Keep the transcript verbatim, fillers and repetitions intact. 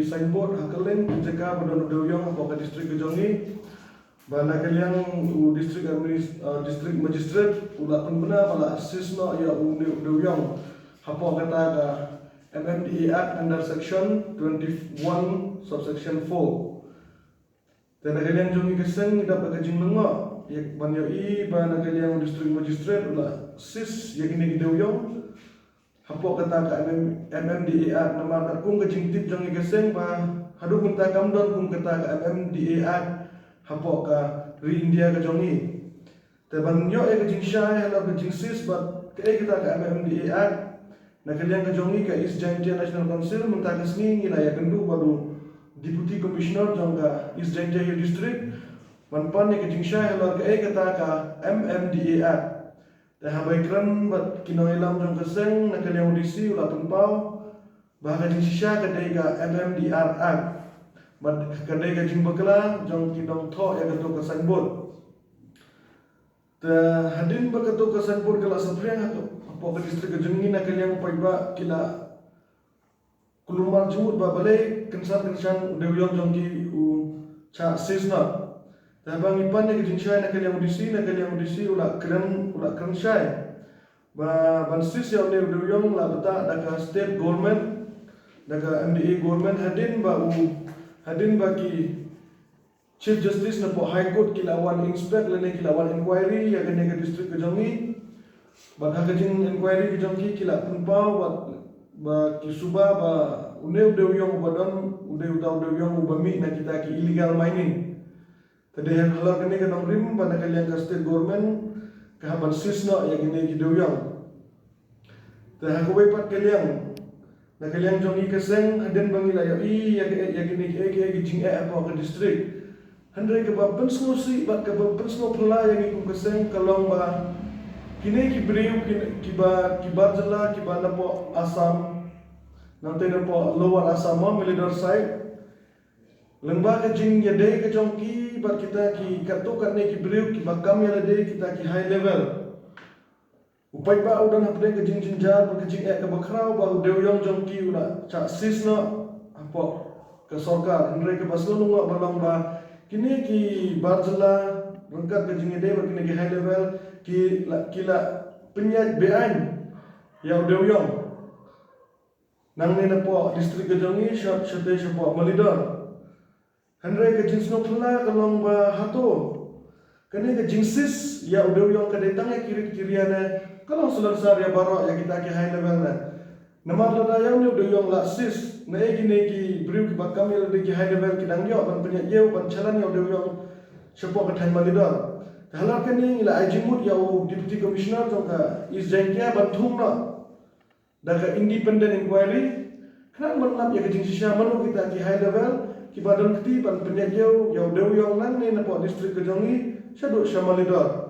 signboard ha kylleng ki jaka ba don u dewïong hapoh ka district ka jong ngi. Ba na ka liang u district administ-, uh, district magistrate u la pynbna ba la seize noh ïa une u dewïong hapoh kata ka M M D A Act under section twenty-one subsection four. Te na ka liang jong ngi ka seng ngi dap ka jinglyngngoh ïa ban ïohi ba na ka liang u district magistrate u la seize ïa kine ki dewïong hapoh kata ka M M, M M D A Act. Namar katkum ka jingtip jong ngi ka seng ba haduh mynta kam don kum kata ka M M D A Act hapoh ka ri India ka jong ngi. Te ban ïoh ïa ka jingshai halor ka jingseize bad kaei kata ka M M D A Act, na ka liang ka jong ngi ka East Jaintia National Council mynta ka sngi ngi la ïakynduh bad u Deputy Commissioner jong ka East Jaintia Hills District ban pan ïa ka jingshai halor kaei kata ka M M D A Act. Te haba ïakren bad ki nongïalam jong ka seng, na ka liang u D C u la pynpaw ba ka jingshisha ka dei ka M M D R Act bad ka dei ka jingbakla jong ki nongthoh ïa kato ka signboard. Te hadien ba kato ka signboard ka la saphriang hapoh ka district ka jong ngi, na ka liang u paidbah ki la kulmar jingmut ba balei kynsan kynsan u dewïong jong ki u shah seize noh. Te haba ngi pan ïa ka jingshai na ka liang u D C, na ka liang u D C u la kren, u la kren shai ba ban seize ïa une u dewïong la btah da ka state government, da ka M D A government, hadien ba u, hadien ba ki Chief Justice napoh High Court ki la wan inspect lane ki la wan inquiry ïa kane ka district ka jong ngi. Bad ha ka jing inquiry ka jong ki ki la pynpaw bad ba ki suba ba une u dewïong uba don u dei uta u dewïong uba mih na kita ki illegal mining. Te dei halor kane ka nongrim ba na ka liang ka state government ka hap ban seize noh ïa kine ki dewïong. Te ha kawei pat ka liang, na ka liang jong ngi ka seng, hadien ba ngi la ïohi ïa ka, ïa kine ki, ïa ki jingeh hapoh ka district. Hynrei kaba pynsngewsih bad kaba pynsngewphylla ïa ngi kum ka seng ka long ba kine ki briew ki, kiba, ki bar jylla kiba napoh Assam, nangta napoh Lower Assam, Malidor side. Lyngba ka jingïadei ka jong ki bad kita ki katto katne ki briew kiba kam ïa lade, kita ki high level. U paidbah u don hapdeng ka jingjynjar bad ka jingeh kaba khraw ba u dewïong jong ki u la shah seize noh hapoh ka sorkar. Hynrei kaba sngewlyngngoh ba long ba kine ki bar jylla ryngkat ka jingïadei bad kine ki high level ki la, ki la pynïaid beaiñ ïa u dewïong. Nangne napoh district ka jong ngi sha, shatei shapoh Malidor. Hynrei ka jingsngewphylla ka long ba hato kane ka jingseize ïa u dewïong ka dei tang ïa ki rit ki ria ne ka long salonsar ïa baroh ïa kita ki high level ne. Namar lada ïa une u dewïong la seize, naei kine ki briew kiba kam ïa lade ki high level ki dang ïoh ban pynïaid ïew ban challenge ïa u dewïong shapoh ka thaiñ Malidor. Te halor kane ngi la ai jingmut ïa u Deputy Commissioner jong ka East Jaintia ban thung noh da ka independent inquiry, khnang ban lap ïa ka jingshisha mano kita ki high level kiba don kti ban pynïaid ïew ïa u dewïong nangne napoh district ka jong ngi shaduh sha Malidor.